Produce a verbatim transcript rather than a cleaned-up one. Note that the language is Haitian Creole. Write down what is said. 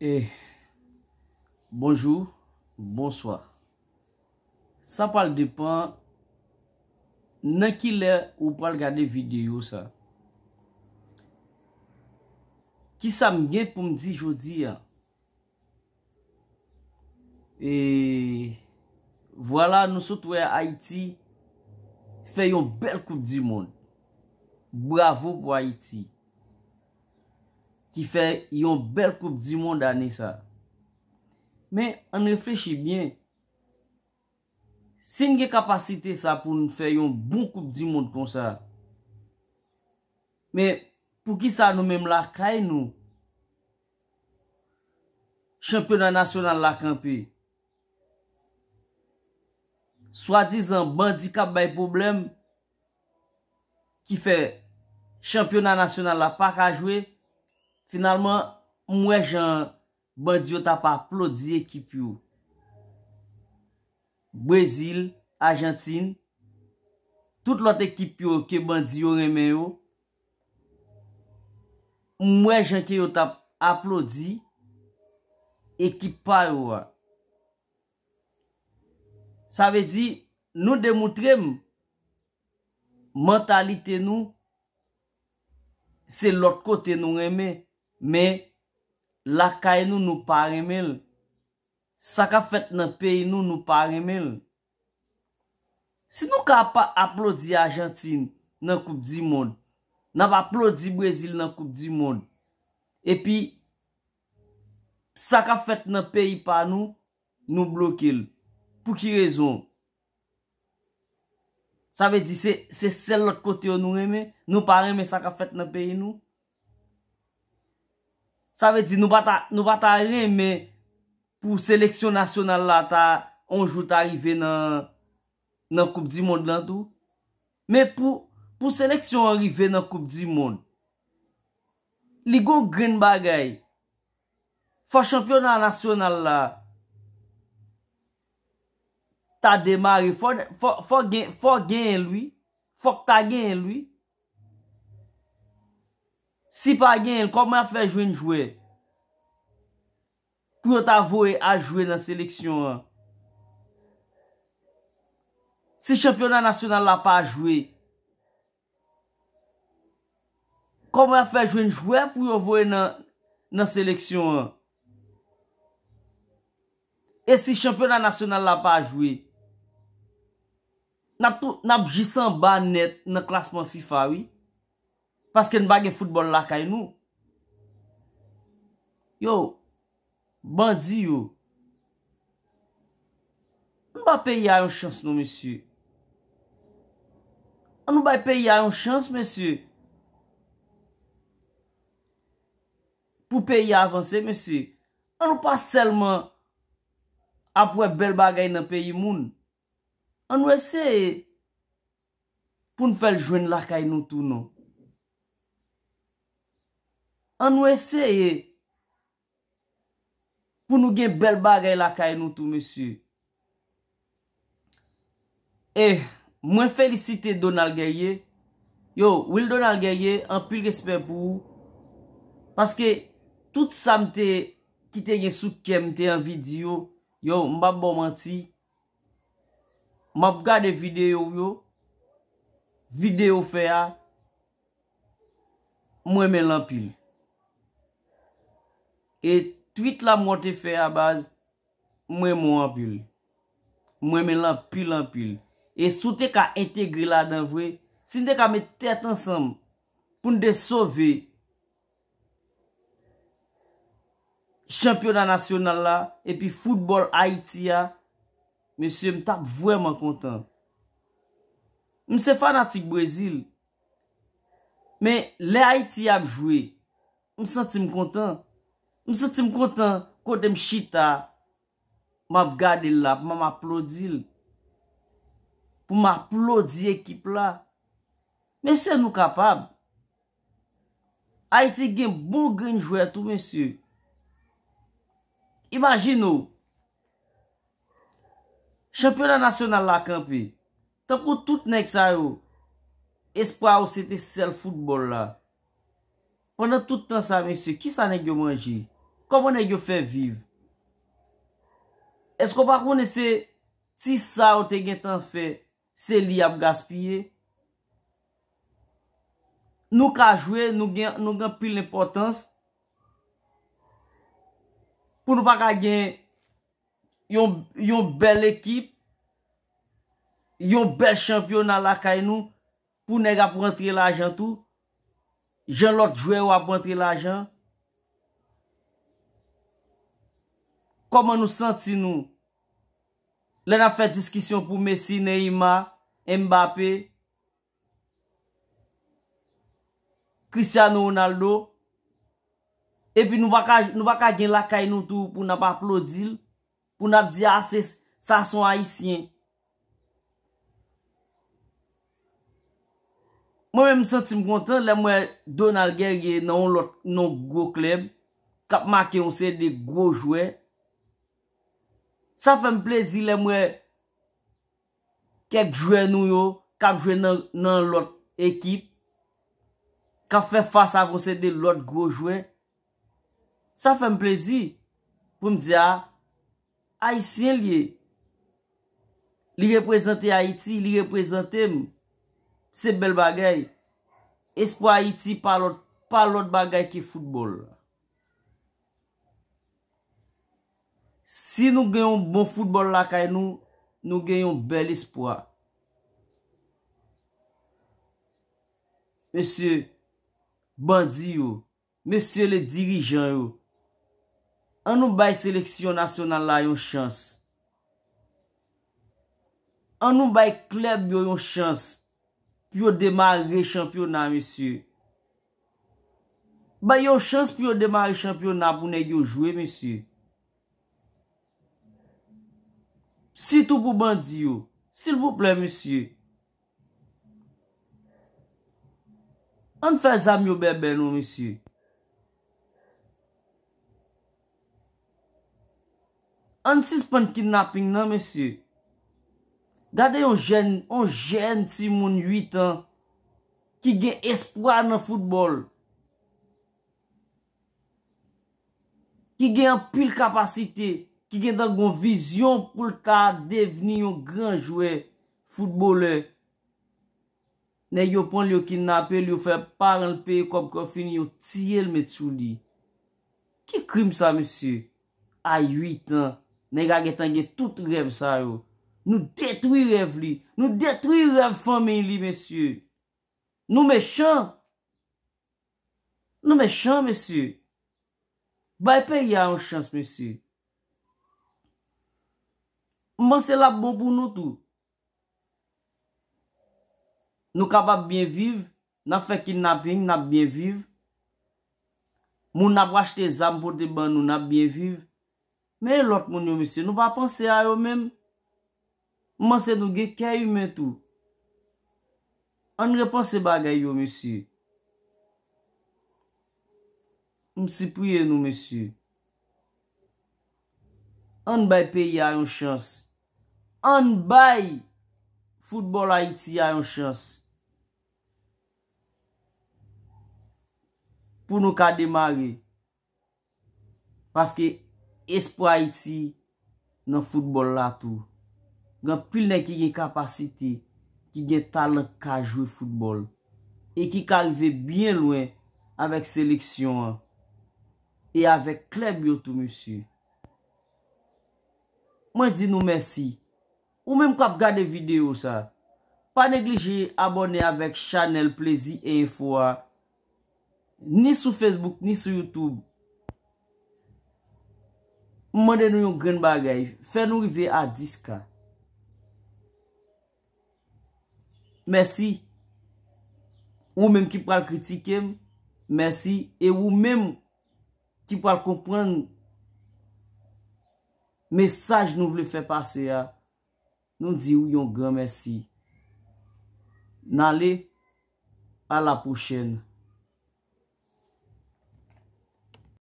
Eh, bonjou, bonswa. Sa pral depann nan ki lè ou pral gade videyo sa. Kisa m gen pou m di jodi a? E vwala, nou sot wè Ayiti fè yon bèl Koup di Mond. Bravo pou Ayiti ki fè yon bèl Koup di Mond ane sa. Men, ann reflechi byen. Si n gen kapasite sa pou n fè yon bon Koup di Mond konsa, men poukisa nou menm lakay nou, chanpyona nasyonal la kanpe? Swadizan bandi k ap bay pwoblèm, ki fè chanpyona nasyonal la pa ka jwe, finalman, m wè jan bandi yo t ap aplodi ekip yo. Brezil, Ajantin, tout lòt ekip yo ke bandi yo renmen yo, m wè jan ke yo t ap aplodi ekip pa yo a. Sa vle di, nou demoutre m, mantalite nou, se lòt kote nou renmen, men lakay nou, nou pa renmen l. Sa k ap fèt nan peyi nou, nou pa renmen l. Si nou ka pa aplodi Ajantin nan Koup di Mond, n ap aplodi Brezil nan Koup di Mond, epi sa k ap fèt nan peyi pa nou, nou bloke l. Pou ki rezon? Sa vle di se, se sèl lòt kote yo nou renmen? Nou pa renmen sa k ap fèt nan peyi nou? Sa vle di nou pa ta, nou pa ta renmen pou seleksyon nasyonal la ta, yon jou ta rive nan, nan Koup di Mond lan tou? Men pou, pou seleksyon an rive nan Koup di Mond, li gon grenn bagay. Fò chanpyona nasyonal la ta demare, fò, fò, fò gen, fò genyen l wi. Fòk ta genyen l wi. Si pa genyen l, kòman y ap fè jwenn jwè pou yo ta voye al jwe nan seleksyon an? Si chanpyona nasyonal la pa jwe, kòman y ap fè jwenn jwè pou yo voye nan, nan seleksyon an? E si chanpyona nasyonal la pa jwe, n ap tou, n ap jis anba nèt nan klasman fifa wi. Paske n pa gen foutbòl lakay nou. Yo, bandi yo. Ann ba peyi a yon chans non, mesye. Ann nou bay peyi a yon chans, mesye. Pou peyi a avanse, mesye. Ann nou pa sèlman ap wè bèl bagay nan peyi moun. Ann nou eseye pou n fè l jwenn lakay nou tou non. Ann nou eseye pou nou gen bèl bagay lakay nou tou, mesye. E mwen felisite Donald Guerrier. Yo, Will Donald Guerrier, anpil respè pou ou. Paske tout sa m te, ki te gen sou kè m te anvi di yo, yo, m p ap ba w manti. M ap gade videyo w yo, videyo w fè a, m renmen l anpil. E tweet la m wè w te fè a, baz, m renmen w anpil. M renmen l anpil, anpil. E si w te ka entegre ladan vre, si n te ka met tèt ansanm pou n te sove chanpyona nasyonal la, epi foutbòl Ayiti a, mesye, m t ap vrèman kontan. M se fanatik Brezil. Men lè Ayiti ap jwe, m santi m kontan. M santi m kontan kote m chita, m ap gade l la, pou m aplodi l. Pou m aplodi ekip la. Mesye, nou kapab. Ayiti gen bon grenn jwè tou, mesye. Imajine w, chanpyona nasyonal la kanpe. Tankou tout nèg sa yo, espwa yo se te sèl foutbòl la. Pandan tout tan sa, mesye, kisa nèg yo manje? Kòman nèg yo fè viv? Èske w pa konnen se ti sa yo te gentan fè, se li y ap gaspiye? Nou ka jwe, nou gen, nou gen anpil enpòtans pou nou pa ka gen yon, yon bèl ekip, yon bèl chanpyona lakay nou, pou nèg ap rantre lajan tou, jan lòt jwè yo ap rantre lajan. Kòman nou santi nou lè n ap fè diskisyon pou Messi, Neymar, Mbappé, Cristiano Ronaldo, epi nou pa ka, nou pa ka gen lakay nou tou pou n ap aplodi l, pou n ap di, a, se, sa se yon Ayisyen. Mwen menm, m santi m kontan lè m wè Donald Guerrier nan yon lòt, nan yon gwo klèb, k ap make yon seri de gwo jwè. Sa fè m plezi lè m wè kèk jwè nou yo k ap jwe nan, nan lòt ekip, k ap fè fas avè yon seri de lòt gwo jwè. Sa fè m plezi pou m di, a, Ayisyen l ye. Li reprezante Ayiti, li reprezante m. Se bèl bagay. Espwa Ayiti pa lòt, pa lòt bagay ke foutbòl. Si nou gen yon bon foutbòl lakay nou, nou gen yon bèl espwa. Mesye, bandi yo, mesye le dirijan yo, ann nou bay seleksyon nasyonal la yon chans. Ann nou bay klèb yo yon chans pou yo demare chanpyona, mesye. Bay yo chans pou yo demare chanpyona pou nèg yo jwe, mesye. Sitou pou bandi yo. Silvouplè, mesye. Ann fè zam yo bèbè non, mesye. Ann sispann kidnaping nan, mesye. Gade yon jèn, yon jèn timoun uit an ki gen espwa nan foutbòl, ki gen anpil kapasite, ki gentan gon vizyon pou l ta devni yon gran jwè foutbolè. Nèg yo pran l, yo kidnape l, yo fè paran l peye kòb, kòb fini, yo tiye l, met sou li. Ki krim sa, mesye? A uit an, nèg la gentan gen tout rèv sa yo. Nou detwi rèv li. Nou detwi rèv fanmiy li, mesye. Nou mechan. Nou mechan, mesye. Bay peyi a yon chans, mesye. M panse l ap bon pou nou tou. Nou kapab byen viv, n ap fè kidnaping, n ap byen viv. Moun ap achte zam pote ban nou, n ap byen viv. Men e lòt moun yo, mesye, nou pa panse a yo menm? M panse nou gen kè imen tou. Ann repanse bagay yo, mesye. M sipriye nou, mesye. Ann bay peyi a yon chans. Ann bay foutbòl Ayiti a yon chans. Pou nou ka demare. Paske espwa Ayiti nan foutbòl la tou. Gen anpil nèg ki gen kapasite, ki gen talan, k ka jwe foutbòl e ki ka rive byen lwen avèk seleksyon an e avèk klèb yo tou, mesye. Mwen di nou mèsi. Ou menm k ap gade videyo sa, pa neglije abòne avèk chanèl Plezi e Enfo a, ni sou Facebook, ni sou YouTube. M mande nou yon grenn bagay, fè nou rive a dis K. Mèsi. Ou menm ki pral kritike m, mèsi. E ou menm ki pral konprann mesaj nou vle fè pase a, nou di w yon gran mèsi. N ale, a la pwochèn.